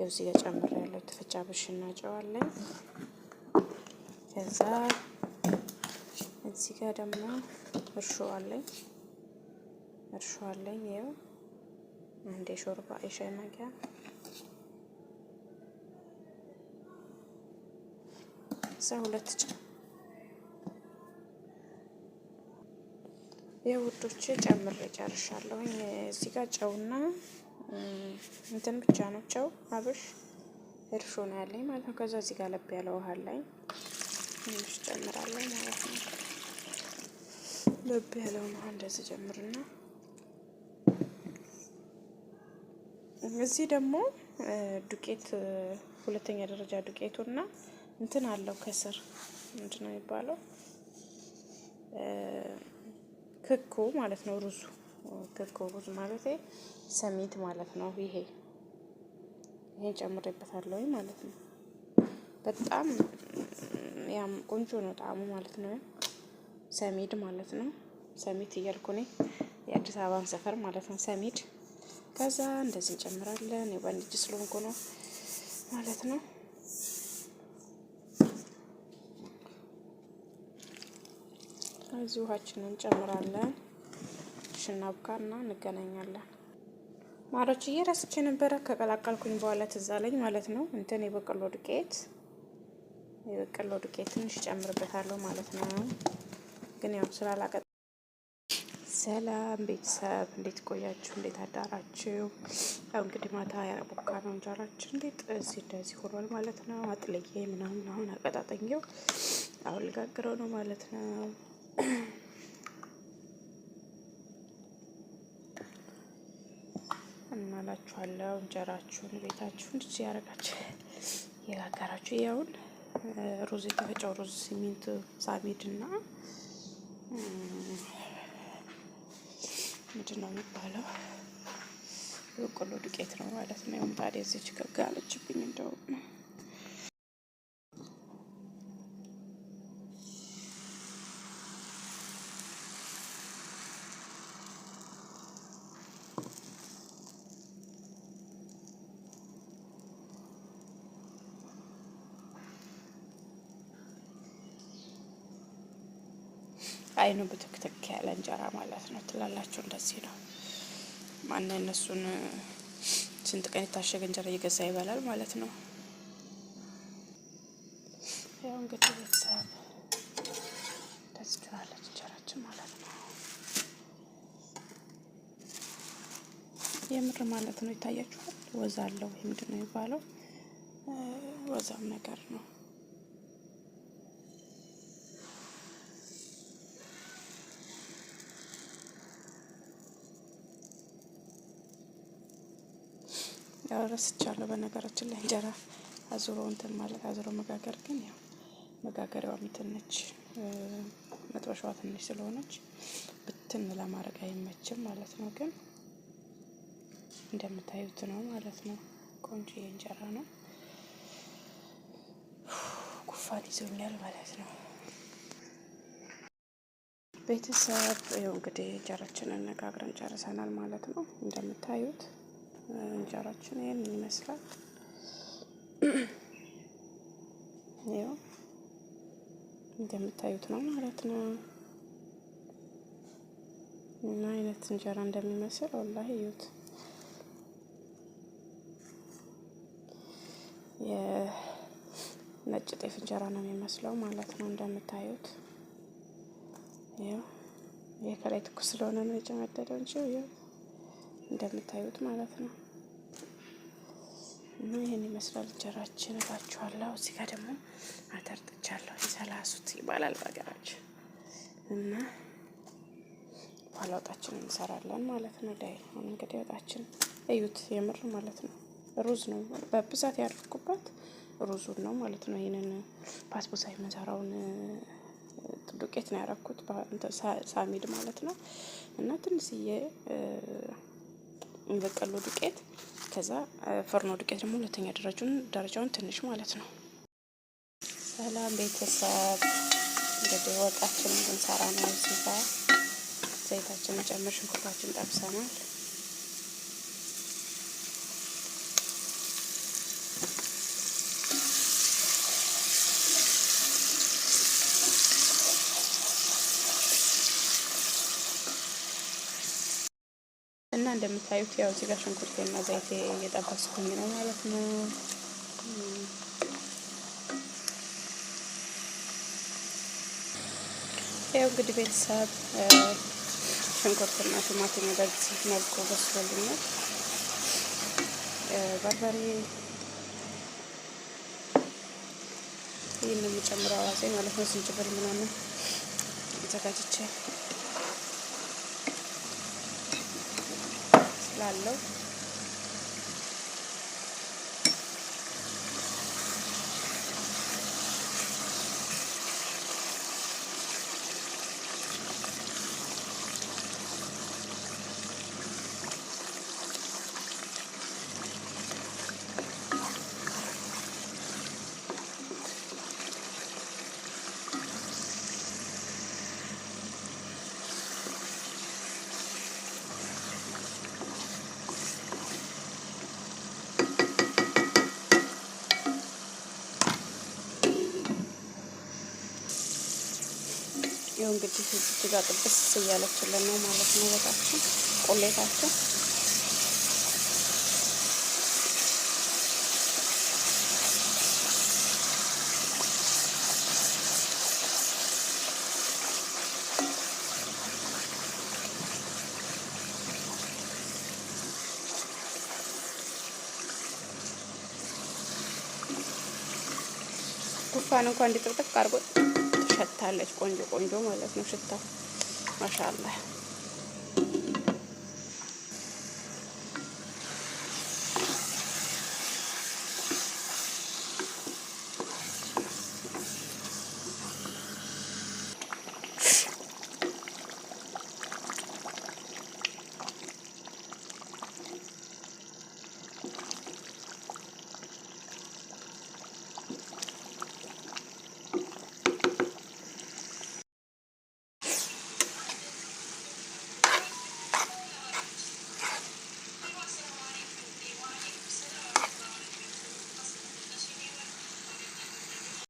እዚህ ጋር ጨምሬያለሁ። የተፈጨ አብሽና ጨው አለኝ። ከዛ እዚህ ጋር ደግሞ እርሾ አለኝ። እርሾ አለኝ። ይኸው አንድ የሾርባ የሻይ ማንኪያ፣ እዛ ሁለት ጨው። የውዶቼ ጨምሬ ጨርሻለሁኝ። እዚህ ጋር ጨውና እንትን ብቻ ነው፣ ጨው፣ አብሽ፣ እርሾ ነው ያለኝ ማለት ነው። ከዛ እዚህ ጋር ለብ ያለ ውሃ አለኝ፣ ትንሽ ጨምራለሁ ማለት ነው። ለብ ያለውን ውሃ እንደዚህ ጨምርና እዚህ ደግሞ ዱቄት ሁለተኛ ደረጃ ዱቄቱና እንትን አለው ከስር፣ ምንድን ነው የሚባለው? ክኩ ማለት ነው። ሩዙ ክኩ ሩዝ ማለት سميد ማለት ነው። ይሄን ጨምሬበታለሁ ማለት ነው። በጣም ያም ቆንጆ ነው ጣዕሙ ማለት ነው። سميد ማለት ነው። ሰሚት እያልኩ እኔ የአዲስ አበባን ሰፈር ማለት ነው። سميد ከዛ እንደዚህ እንጨምራለን። የባንድ እጅ ስለሆንኩ ነው ማለት ነው። እዚህ ውሃችንን እንጨምራለን። ሽናብካ እና እንገናኛለን። ማሮች እየረስቼ ነበረ፣ ከቀላቀልኩኝ በኋላ ትዝ አለኝ ማለት ነው። እንትን የበቆሎ ዱቄት ትንሽ ጨምርበታለሁ ማለት ነው። ግን ያው ስላላቀ። ሰላም ቤተሰብ፣ እንዴት ቆያችሁ? እንዴት አዳራችሁ? ያው እንግዲህ ማታ ያቦካነው እንጀራችን እንዴት እዚህ እንደዚህ ሆኗል ማለት ነው። አጥልዬ ምናምን አሁን አቀጣጠኘው አሁን ልጋግረው ነው ማለት ነው። እናላችኋለሁ እንጀራችሁን ቤታችሁ እንድች ያደረጋችሁ የጋገራችሁ ያውን ሩዝ፣ የተፈጨው ሩዝ ሲሚንት سميد እና ምንድን ነው የሚባለው የበቆሎ ዱቄት ነው ማለት ነው። ምጣዴ እዚች ጋለችብኝ እንደውም። አይኑ ብትክትክ ያለ እንጀራ ማለት ነው ትላላችሁ። እንደዚህ ነው። ማን እነሱን ስንት ቀን የታሸገ እንጀራ እየገዛ ይበላል ማለት ነው። ያው እንግዲህ ቤተሰብ እንደዚህ ትላለች እንጀራችን ማለት ነው። የምር ማለት ነው። ይታያችኋል። ወዛ አለው። ይሄ ምንድን ነው የሚባለው? ወዛም ነገር ነው። ያው ረስቻለሁ። በነገራችን ላይ እንጀራ አዙሮ እንትን ማለት አዙሮ መጋገር ግን ያው መጋገሪያዋ እንትን ነች፣ መጥበሻዋ ትንሽ ስለሆነች ብትን ለማድረግ አይመችም ማለት ነው። ግን እንደምታዩት ነው ማለት ነው። ቆንጆ እንጀራ ነው። ጉንፋን ይዞኛል ማለት ነው። ቤተሰብ ይኸው እንግዲህ እንጀራችንን ነጋግረን ጨርሰናል ማለት ነው። እንደምታዩት እንጀራችን ይህን ይመስላል። ይኸው እንደምታዩት ነው ማለት ነው። ምን አይነት እንጀራ እንደሚመስል ወላሂ እዩት። የነጭ ጤፍ እንጀራ ነው የሚመስለው ማለት ነው። እንደምታዩት ይኸው ይሄ ከላይ ትኩስ ስለሆነ ነው የጨመደደው እንጂ ይኸው እንደምታዩት ማለት ነው። እና ይህን ይመስላል እንጀራችን እላችኋለሁ። እዚህ ጋር ደግሞ አተር ጥጃለሁ። የሰላሱት ይባላል በሀገራችን። እና በኋላ ወጣችን እንሰራለን ማለት ነው። ላይ አሁን እንግዲህ ወጣችን እዩት፣ የምር ማለት ነው። ሩዝ ነው በብዛት ያደርኩበት፣ ሩዙን ነው ማለት ነው። ይህንን ባስቡሳ የምንሰራውን ዱቄት ነው ያደረኩት፣ سميد ማለት ነው። እና ትንሽዬ በቆሎ ዱቄት፣ ከዛ ፍርኖ ዱቄት ደግሞ ሁለተኛ ደረጃውን ትንሽ ማለት ነው። ሰላም ቤተሰብ፣ እንግዲህ ወጣችንን ልንሰራ ነው። እዚህ ጋር ዘይታችንን ጨምር፣ ሽንኩርታችን ጠብሰናል። እንደምታዩት ያው እዚህ ጋር ሽንኩርቴና ዘይቴ እየጠበስኩኝ ነው ማለት ነው። ያው እንግዲህ ቤተሰብ ሽንኩርትና ቲማቲም በዚህ መልኩ በስሎልኛል። በርበሬ ይህን የሚጨምረው አዋዜ ማለት ነው። ዝንጅብል ምናምን አዘጋጅቼ ስላለው ይኸው እንግዲህ እዚህ ጋር ጥብስ እያለችልን ነው ማለት ነው። ወጣችን ቆሌታችን ጉፋን እንኳን እንዲጥቅጥቅ አድርጎ ትሸታለች። ቆንጆ ቆንጆ ማለት ነው ሽታው ማሻአላህ።